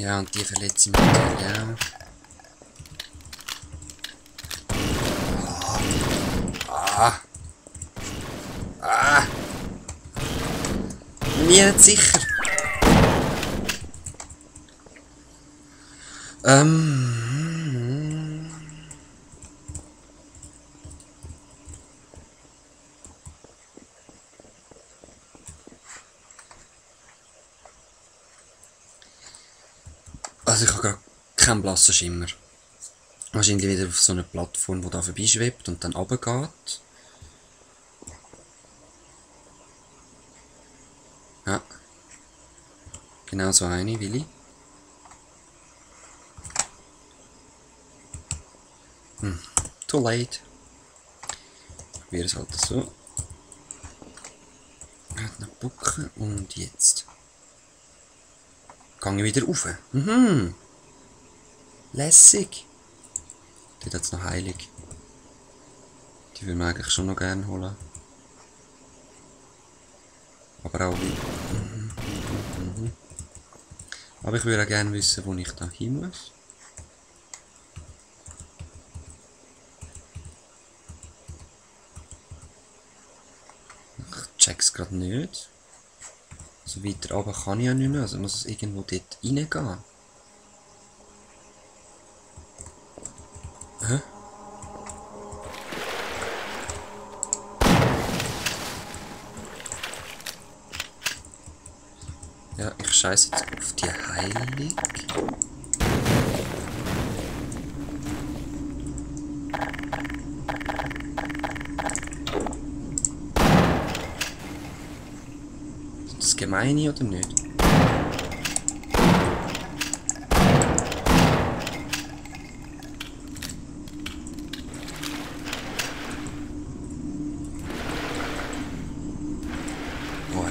Ja, und die verletze ich mich natürlich auch. Ah! Ah! Nie nicht sicher. Also ich habe gerade keinen blassen Schimmer. Wahrscheinlich wieder auf so einer Plattform, die da vorbeischwebt und dann runtergeht. Ja. Genau so eine will ich. Too late. Ich probiere es halt so. Noch bucken und jetzt. Gehe ich wieder rauf. Lässig. Die hat es noch heilig. Die würde man eigentlich schon noch gerne holen. Aber auch wie. Aber ich würde auch gerne wissen, wo ich da hin muss. Ich check's gerade nicht. So weiter runter kann ich ja nicht mehr, also muss es irgendwo dort reingehen. Hä? Ja, ich scheiße jetzt auf die Heilung. Ist das gemein oder nicht?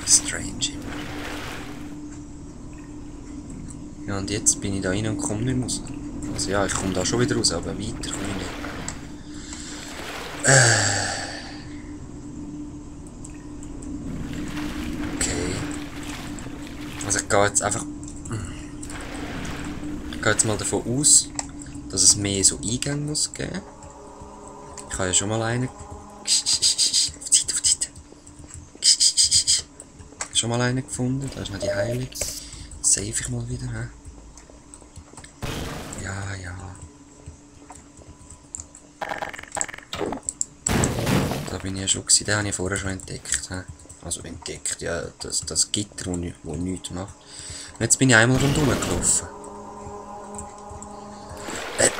Strange. Ja, und jetzt bin ich da rein und komme nicht mehr raus. Also ja, ich komme da schon wieder raus, aber weiter komme ich nicht. Okay. Also ich gehe jetzt einfach... Ich gehe jetzt mal davon aus, dass es mehr so Eingänge muss geben. Ich habe ja schon mal einen... Schon mal einen gefunden, da ist noch die Heilung. Save ich mal wieder, hä? Ja, ja. Da bin ich ja schon gewesen, den habe ich vorher schon entdeckt, hä? Also entdeckt, ja, das Gitter, wo nichts macht. Und jetzt bin ich einmal rundherum gelaufen.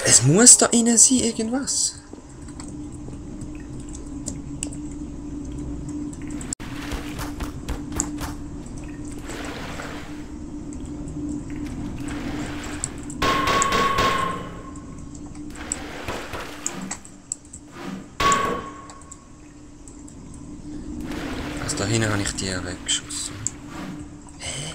Es muss da innen sein, irgendwas. Da hinten habe ich die weggeschossen. Hä?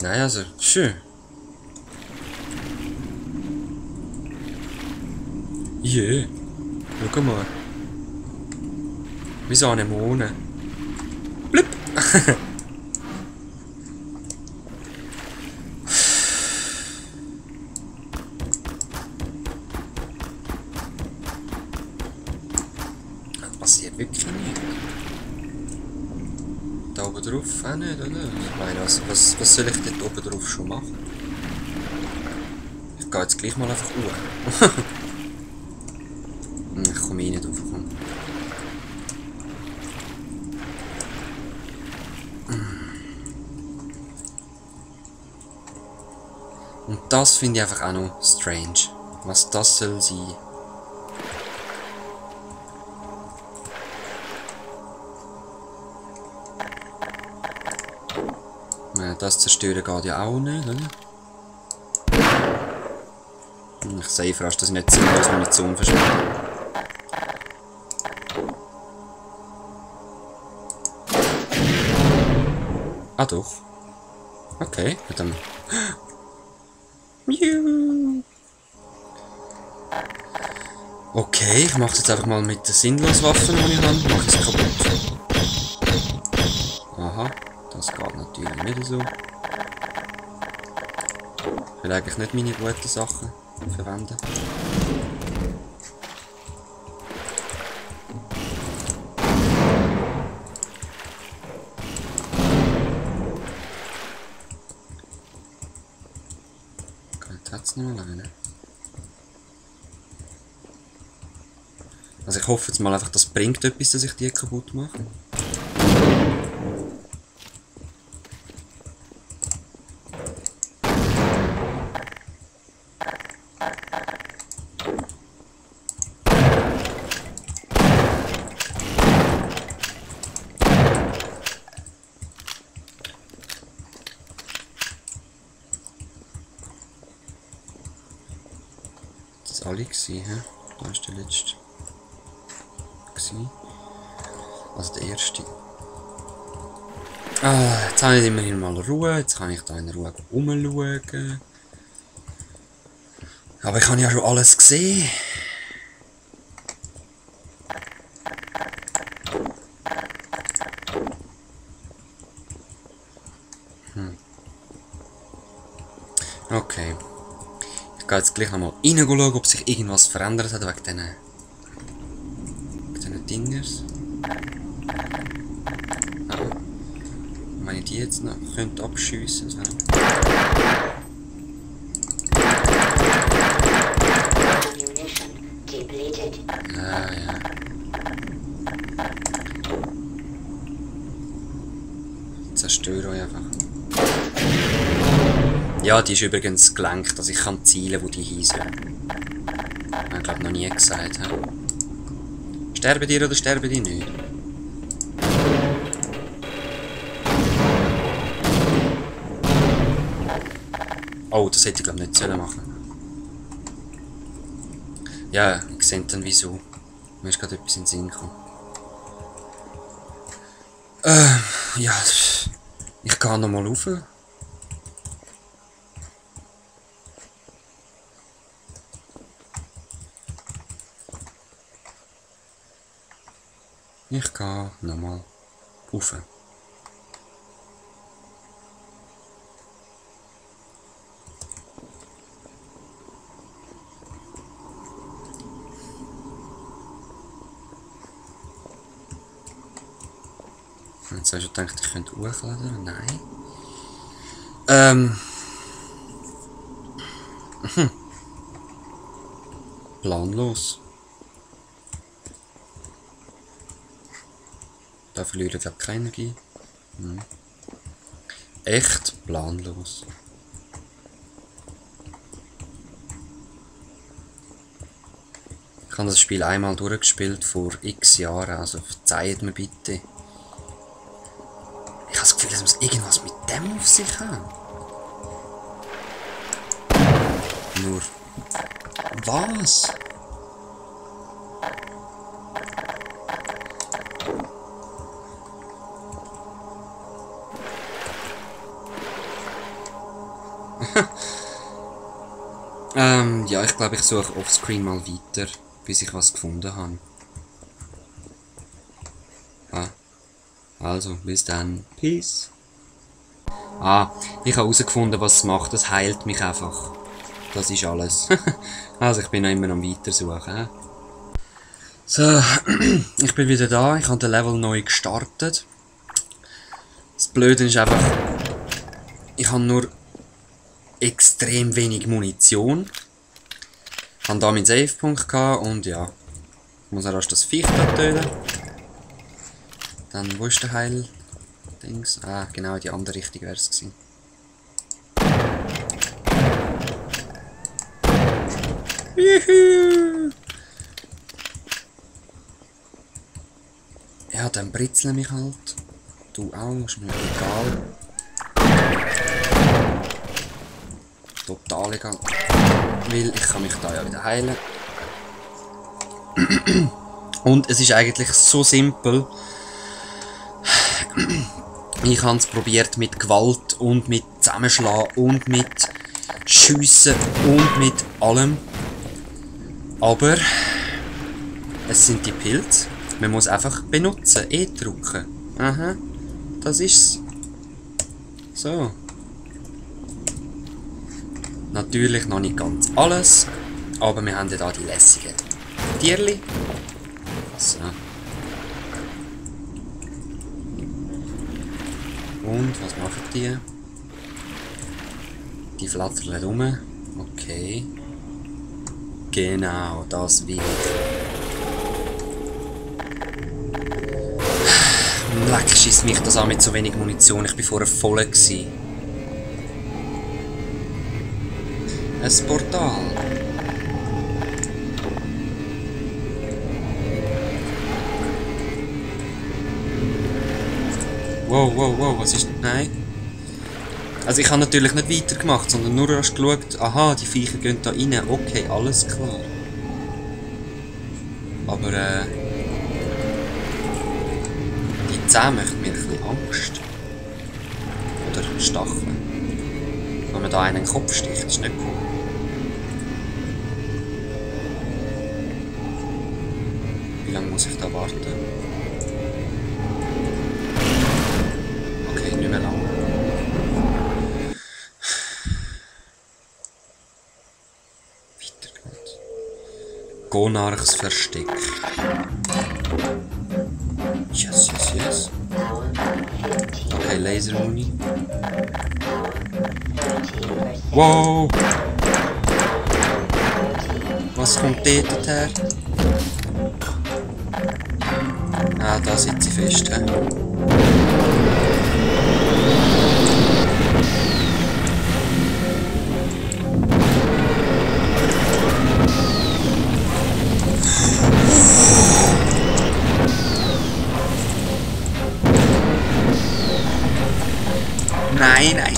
Nein, also, schön. Yeah. Schau mal. Wie so eine Mone. Blip! Das passiert wirklich nicht. Da oben drauf auch nicht, oder? Ich meine, was soll ich dort oben drauf schon machen? Ich gehe jetzt gleich mal einfach hoch. Ich komme eh nicht drauf. Und das finde ich einfach auch noch strange. Was das soll sein. Das zerstören geht ja auch nicht, oder? Ich sehe fast, dass ich nicht sinnlos Munition verschwende. Ah doch. Okay, dann Okay, ich mache es jetzt einfach mal mit den sinnlosen Waffen, die ich habe. Mache ich es kaputt. Aha, das geht natürlich nicht so. Ich will eigentlich nicht meine guten Sachen verwenden. Jetzt hat es noch alleine. Also ich hoffe jetzt mal einfach, das bringt etwas, dass ich die kaputt mache. Das alle gewesen, hä? Da ist der letzte. Also der erste. Jetzt habe ich immerhin mal Ruhe. Jetzt kann ich da in Ruhe rumschauen. Aber ich habe ja schon alles gesehen. Okay. Ich gehe jetzt gleich nochmal reinschauen, ob sich irgendwas verändert hat wegen diesen Dingers. Wenn ich die jetzt noch könnte abschiessen könnte. Ja. Zerstöre euch einfach. Ja, die ist übrigens gelenkt, dass ich kann zielen, wo die hin sollen. Ich habe glaube noch nie gesagt. He? Sterben die oder sterben die nicht? Oh, das hätte ich glaube nicht sollen machen. Ja, ich sehe dann wieso. Mir ist gerade etwas in den Sinn gekommen. Ja, ich gehe nochmal rauf. Ich gehe nochmal rauf. Jetzt hast du gedacht, ich könnte hochladen? Nein. Planlos. Da verliere ich glaube keine Energie. Echt planlos. Ich habe das Spiel einmal durchgespielt vor x Jahren, also verzeiht mir bitte. Ich habe das Gefühl, es muss irgendwas mit dem auf sich haben. Nur... was? Ja, ich glaube, ich suche offscreen mal weiter, bis ich was gefunden habe. Also, bis dann. Peace. Ich habe herausgefunden, was es macht. Das heilt mich einfach. Das ist alles. Also, ich bin noch immer am Weitersuchen. So, ich bin wieder da. Ich habe den Level neu gestartet. Das Blöde ist einfach, ich habe nur extrem wenig Munition. Ich hatte da meinen Savepunkt und ja, ich muss erst das Viech da töten. Dann, wo ist der Heil-Dings? Genau, die andere Richtung wäre es gewesen. Juhu! Ja, dann britzeln mich halt. Du auch, ist mir egal. Total egal. Weil ich kann mich da ja wieder heilen. Und es ist eigentlich so simpel. Ich habe es probiert mit Gewalt und mit Zusammenschlagen und mit Schiessen und mit allem. Aber es sind die Pilze. Man muss einfach benutzen. E drücken. Aha. Das ist's. So. Natürlich noch nicht ganz alles. Aber wir haben ja da die lässigen Tierli. So. Und was machen die? Die flattern rum. Okay. Genau, das will ich. Leck, schiss mich das an mit so wenig Munition. Ich war vorher voll gewesen. Ein Portal. Wow, wow, wow, was ist... Nein. Also ich habe natürlich nicht weitergemacht, sondern nur erst geschaut, aha, die Viecher gehen da rein. Okay, alles klar. Aber die Zähne machen mir ein bisschen Angst. Oder Stacheln. Wenn man da einen in den Kopf sticht, ist nicht cool. Wie lange muss ich da warten? Okay, nicht mehr lange. Gonarchs Versteck. Yes, yes, yes. Okay, Lasermuni. Wow! Was kommt dort her? Ah, da sitzt sie fest, hä? Nein, nein.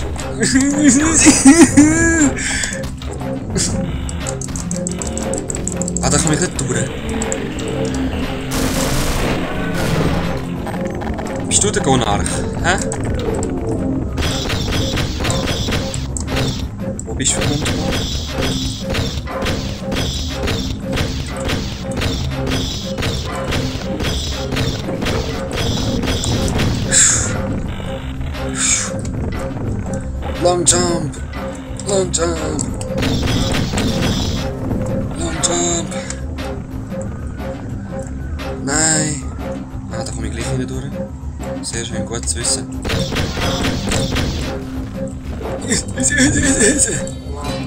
Ah, da komme ich nicht durch. Bist du der Gonarch? Hä? Wo bist du verbunden? Long jump! Long jump! Long jump! Nein! Ah, da komme ich gleich nicht durch. Sehr schön, gut zu wissen.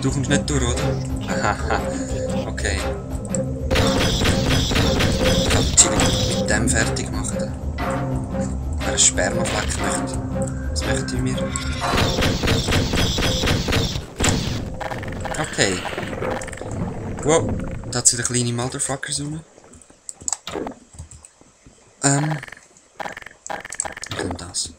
Du kommst nicht durch, oder? Haha, okay. Ich kann die mit dem fertig machen. Wer einen Spermafleck möchte. Was möchte ich mir? Okay. Wow, da sind kleine Motherfuckers rum. Ich nehme das.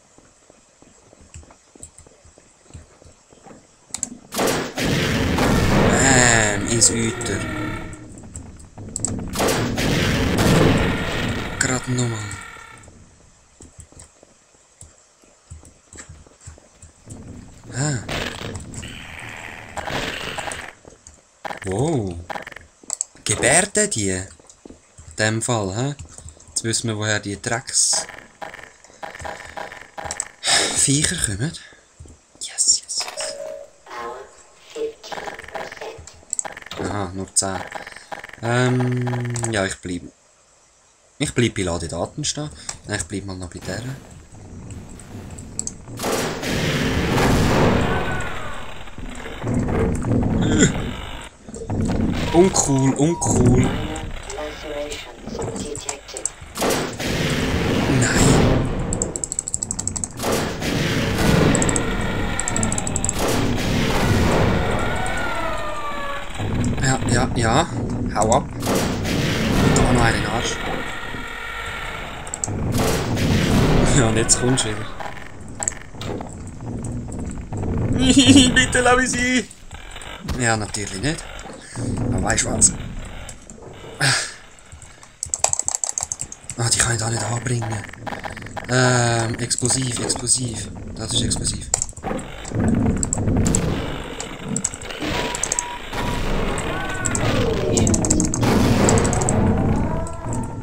Bam, ins Euter. Gerade nochmal. Ah. Wow. Gebärden die? In dem Fall, hä? Jetzt wissen wir, woher die Drecks... Viecher kommen. Yes, yes, yes. Aha, nur 10. Ja, ich bleibe. Ich bleibe bei Lade Daten stehen. Nein, ich bleibe mal noch bei der. Uncool, uncool. Nein. Ja, ja, ja. Hau ab. Da noch einen Arsch. Ja, und jetzt kommst du wieder. Bitte lass mich sein. Ja, natürlich nicht. Aber weißt du was? Ah, die kann ich da nicht anbringen. Explosiv, explosiv. Das ist explosiv.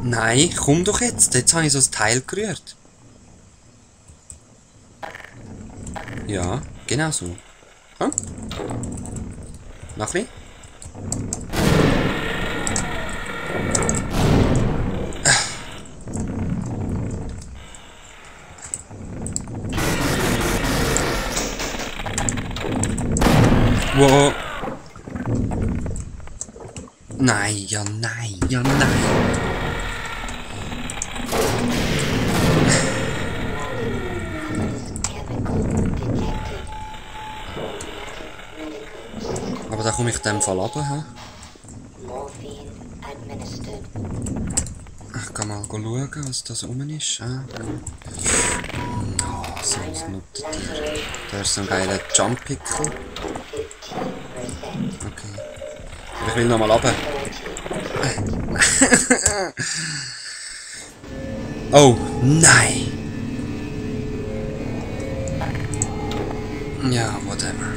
Nein, komm doch jetzt. Jetzt habe ich so ein Teil gerührt. Ja, genau so. Hm? Noch ein bisschen? Wow. Nein, ja nein, ja nein. Aber da komme ich in dem Fall runter, hä? Ich kann mal schauen, was da so rum ist. Oh, so ein Nuttentier. Da ist so ein geiler Jump-Pickle. Okay. Aber ich will noch mal runter. Oh, nein! Ja, whatever.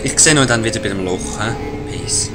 Ich sehe euch dann wieder bei dem Loch, hä? Peace.